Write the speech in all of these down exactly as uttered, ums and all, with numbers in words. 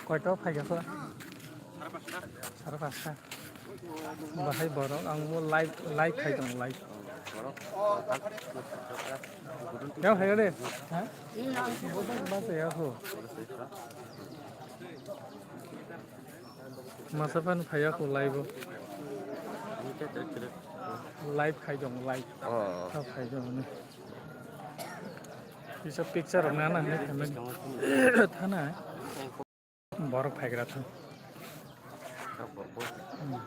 Koito phaikha kho? Sare pasta. Bahai borok ang bo live, live khai tongo, live. Yang hai de? Ha? Basa ya kho. Masa pan phaiya kho live o. Live khai tongo, live. Oh. Kha phai tongo ni. Kisa picture rok nana hinwi khaimani. Thana. Borok phaigra tho. Hmm.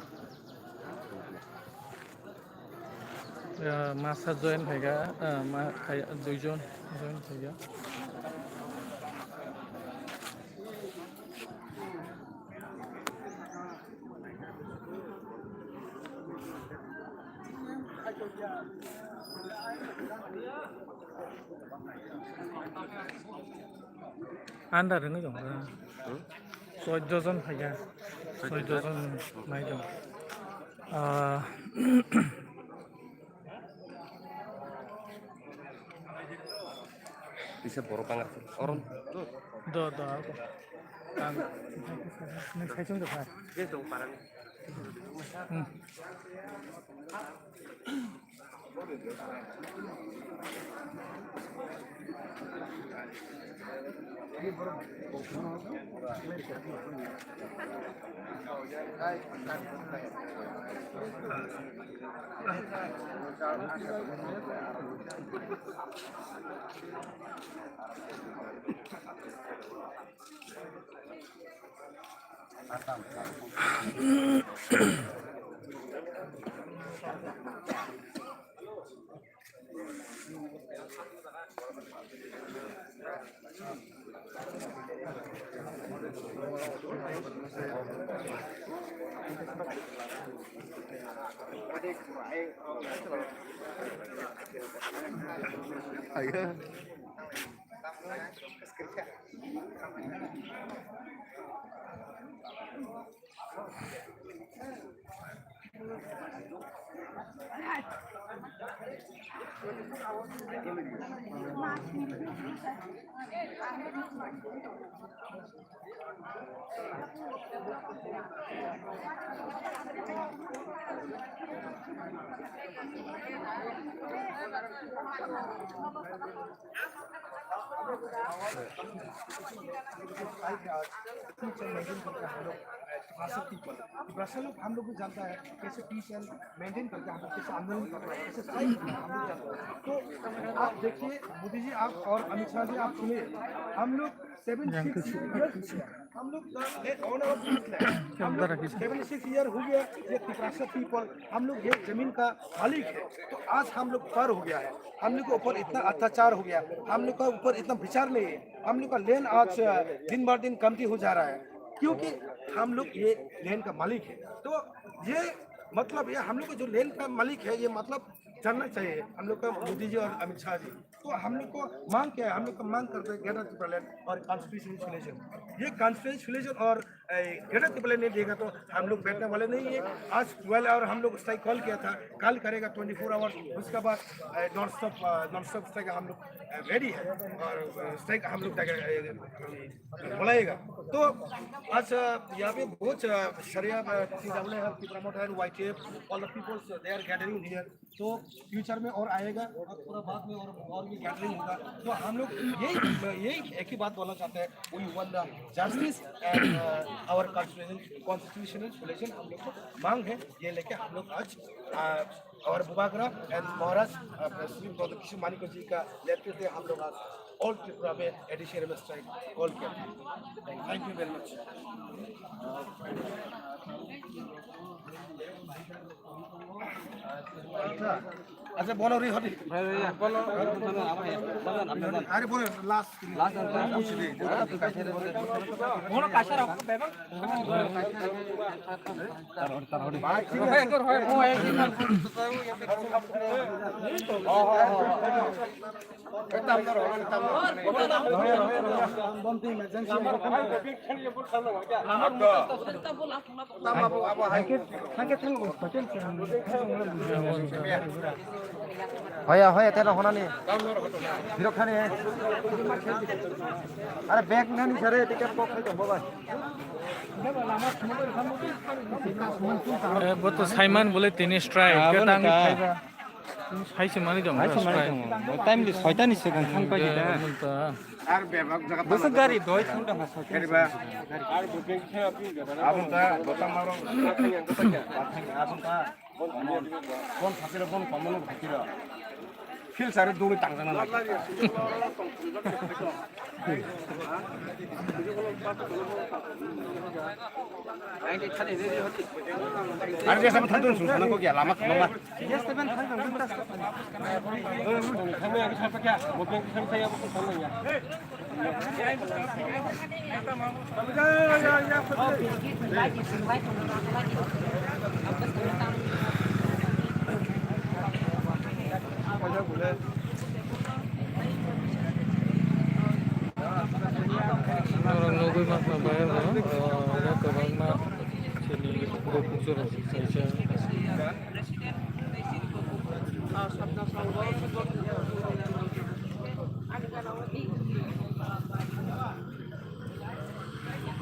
Ya, masa join phaikha, ah, ma, khai, duijon join phaikha. Under wngwi tong kha. Hmm? Chwddo jon phaikha. Chwddo jon nai tong. Ah, Bisa borok bangar. Orom. Do, do, ako. Ang, nang sai chung do kha. Yes, dong, parang. Hmm. Ayo. हम लोग को जानता है, कैसे piece and maintain करके हम लोग कैसे आंदोलन कर रहे हैं, कैसे फाइट कर रहे हैं, हम लोग जानते हैं। तो आप देखिए, मोदी जी, आप और अमित शाह जी, आप सुनिए, हम लोग सेवन सिक्स ईयर्स, हम लोग का ऑनर ऑफ पीस लैंड, हम लोग सेवन सिक्स ईयर हो गया, ये तिपरासा पीपल, हम लोग ये जमीन का मालिक है। तो आज हम लोग पर हो गया है, हम लोग के ऊपर इतना अत्याचार हो गया, हम लोग का ऊपर इतना विचार नहीं है, हम लोग का लैंड आज दिन बर दिन कमती हो जा रहा है, क्योंकि हम लोग ये लैंड का मालिक है। तो ये मतलब, ये हम लोग का जो लैंड का मालिक है, ये मतलब जानना चाहिए हम लोग का मोदी जी और अमित शाह जी। तो हम लोग को मांग क्या है? हम लोग को मांग करते हैं ग्रेटर तिपरालैंड और कॉन्स्टिट्यूशन सिलेक्शन। ये कॉन्स्टिट्यूशन सिलेक्शन और ग्रेटर तिपरालैंड नहीं देगा तो हम लोग बैठने वाले नहीं है। आज ट्वेल्व आवर हम लोग स्ट्राइक कॉल किया था, कल करेगा ट्वेंटी फ़ोर आवर्स, उसके बाद non stop, non stop strike हम लोग रेडी है और स्ट्राइक हम लोग बुलाएगा। तो आज यहाँ पे बहुत सारे people, Y T F, all the peoples, they are gathering here. तो फ्यूचर में और आएगा और थोड़ा बाद में और, और भी गैदरिंग होगा। तो हम लोग यही, यही एक ही बात बोलना चाहते हैं, we want the justice and our constitutional, constitutional solution हम लोग को मांग है। ये लेके हम लोग आज और बुबागरा एंड महाराज श्री प्रदीप मानिक जी का नेतृत्व में हम लोग आज ऑल त्रिपुरा में एडीसीआरएमएस स्ट्राइक कॉल किया। Thank you very much. আচ্ছা, বলো রে, হবি। আরে বলো, লাস্ট। লাস্ট। বলো, কাশার হক, বেবা। তার হরি, তার Hari. Hoya, hoya, tela honani. Birok khani. Are bag nani sare, ticket box khai tongbo bai. Eh, bo to Simon bole tini strike. Abo ke tang nokha. Phaiba. Hai se mani dong, hai se mani strike. Dong. Time di soita ni segan thang pai di da. Munta. Ar bebak jaga. Bosok gari doi thang da mas. Gari ba. Abun ta botang maro. Abun ta. Bon, bon, phakira, bon, pamano phakira. Phil sari duri tangjana na. Ani dia sama thantu susana ko kia lama lama. Norok nugui mangkha bayar bo, o, kwbangma chini bupuk jora kaisa.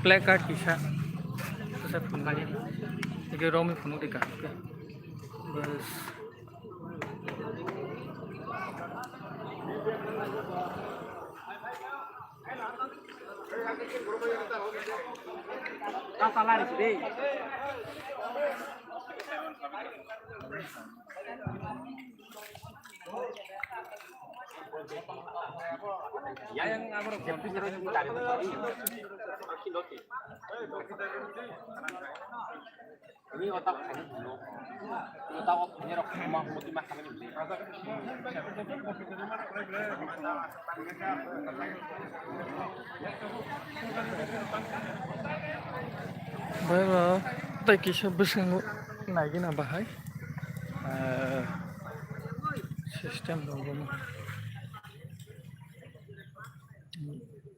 Play card kisa. Kisa phunukdi. Ege romwi phunukdi ka. Bas. Bai ba tei kisa bwskango naigwna bahai, ah, system rok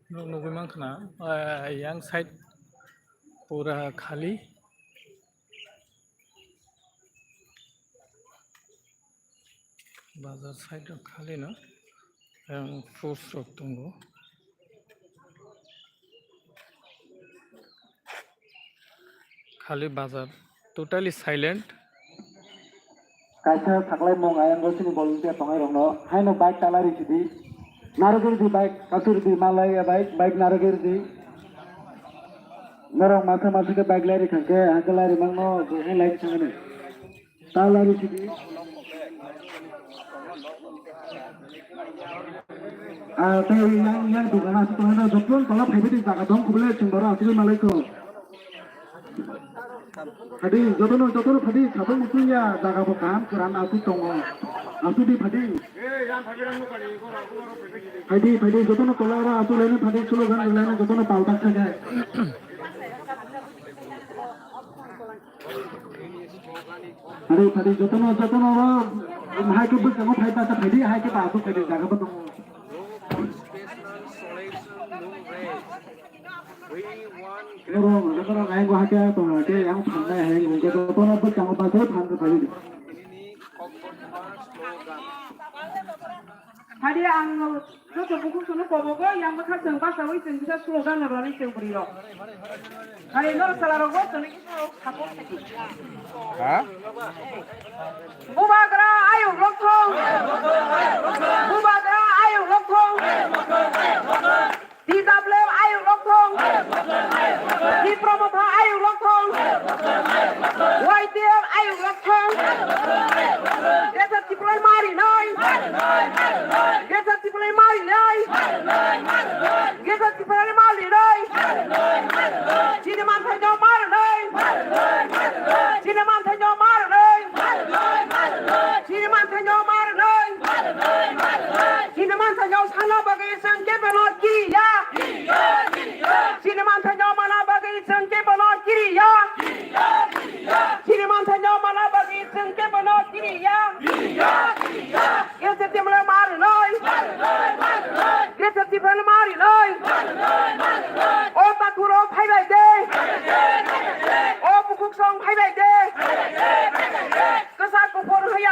bo nugwi mankha na, ah, yang side pura khali. Bazar side o khali no, yang fruits rok tongo. Khali bazar, totally silent. Kaisa saklai mung ayang o chini volunteer tongnai rok no, haino bike ta lari sidi. Narwgwi rwdi bike, kasu rwdi malai ya bike, bike narwgwi rwdi. Norok masa masa khe bike lari kha khe, hakhe lari mangno, bo hai lari thangani. Ta lari sidi. Ah, tei yang, yang dugan aswk tongnai no, jotono tola phaibai di jaga dong kubule chwng boro aswk malai kho. Phadi, jotono, jotono phadi, sabang muchung ya, jaga bo kaham kwran aswk tongo. Aswk di phadi. Phadi, phadi, jotono tola oro aswk laini phadi, slogan laini jotono paltak thangkhe. Phadi, phadi, jotono, jotono oro hai khe bwskango phai ta phadi, hai khe ba aswk phadi, jaga bo tongo. Norok, norok ayang o hakhe tong hakhe yang phangnai hai hwnkhe jotono bwskango bagwi phan rwphai di. Hadi ang joto bukhuk sunu kobogo yang bwkha chwng bachawi chwng kisa slogan rwrwni chwng bwrwi rok. Hadi norok chwla rok bo chwng kisa support khaidi. Ha? Bubagra ayuk rok thung. Bubagra ayuk rok thung. T W F ayuk rok thung. Tipra Motha ayuk rok thung. Y T F ayuk rok thung. Greater Tipraland mari nai. Greater Tipraland mari nai. Greater Tipraland mari nai. Chini manthai no mari nai. Chini manthai no mari nai. Chini manthai no mari nai. Chini manthai no sana bagwi chwng kebo no kiriya. Chini manthai no mana bagwi chwng kebo no kiriya. Chini manthai no mana bagwi chwng kebo no kiriya. Greater Tipraland mari nai. Greater Tipraland mari nai. O takhuk rok phaibai de. O bukhuk song phaibai de. Kwchak kuphur hai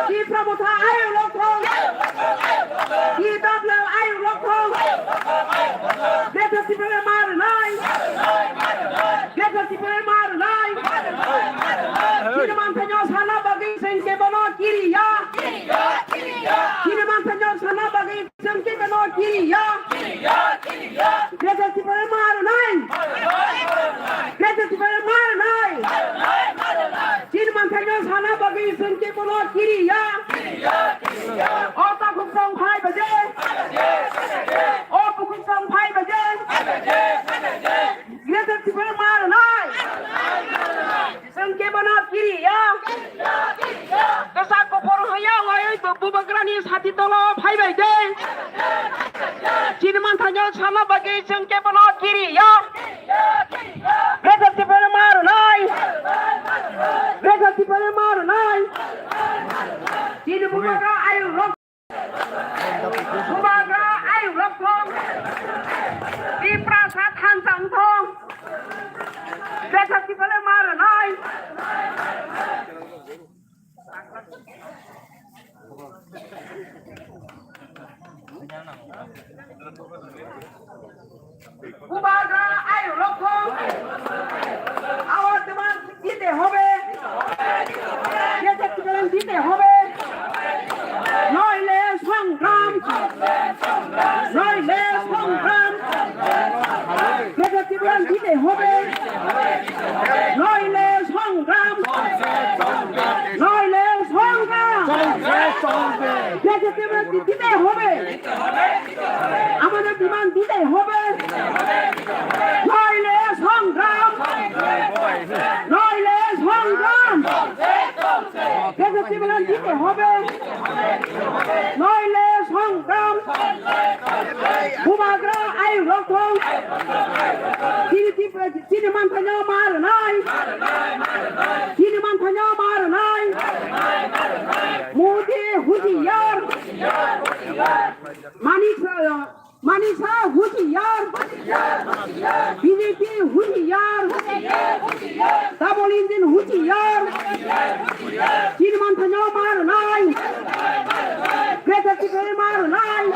Tipra Motha ayuk rok thung. T W ayuk rok thung. Greater Tipraland ma rwnai. Greater Tipraland ma rwnai. Chini manthaino sana bagwi chwng kebono kiriya. Chini manthaino sana bagwi chwng kebono kiriya. Greater Tipraland ma rwnai. Greater Tipraland ma rwnai. Chini manthaino sana bagwi chwng kebono kiriya. O takhuk chwng phai baje. O bukhuk chwng phai baje. Greater Tipraland ma rwnai. Chwng kebono kiriya. Kwchak kuphur hwnwi oi bubagrani sati tolo phai bai de. Chini manthaino sana bagwi chwng kebono kiriya. Greater Tipraland ma rwnai. Greater Tipraland ma rwnai. Chini bubagra ayuk rok. Bubagra ayuk rok thung. Tiprasa thansa wng thung. Greater Tipraland ma rwnai. Bubagra ayuk rok thung. Awar demand দিতে হবে। Greater Tipraland দিতে হবে। নইলে সংগ্রাম, নইলে সংগ্রাম। Greater Tipraland দিতে হবে। নইলে সংগ্রাম, নইলে সংগ্রাম। Greater Tipraland দিতে হবে। আমাদের ডিমান্ড দিতে হবে, নইলে সংগ্রাম, নইলে সংগ্রাম। Greater Tipraland দিতে হবে, নইলে সংগ্রাম। Bubagra ayuk rok thung. Chini Tipra, chini manthaino ma rwnai. Chini manthaino ma rwnai. Modi hutiyar. Manik Saha, Manik Saha hutiyar. B J P hutiyar. Double engine hutiyar. Chini manthaino ma rwnai. Greater Tipraland ma rwnai.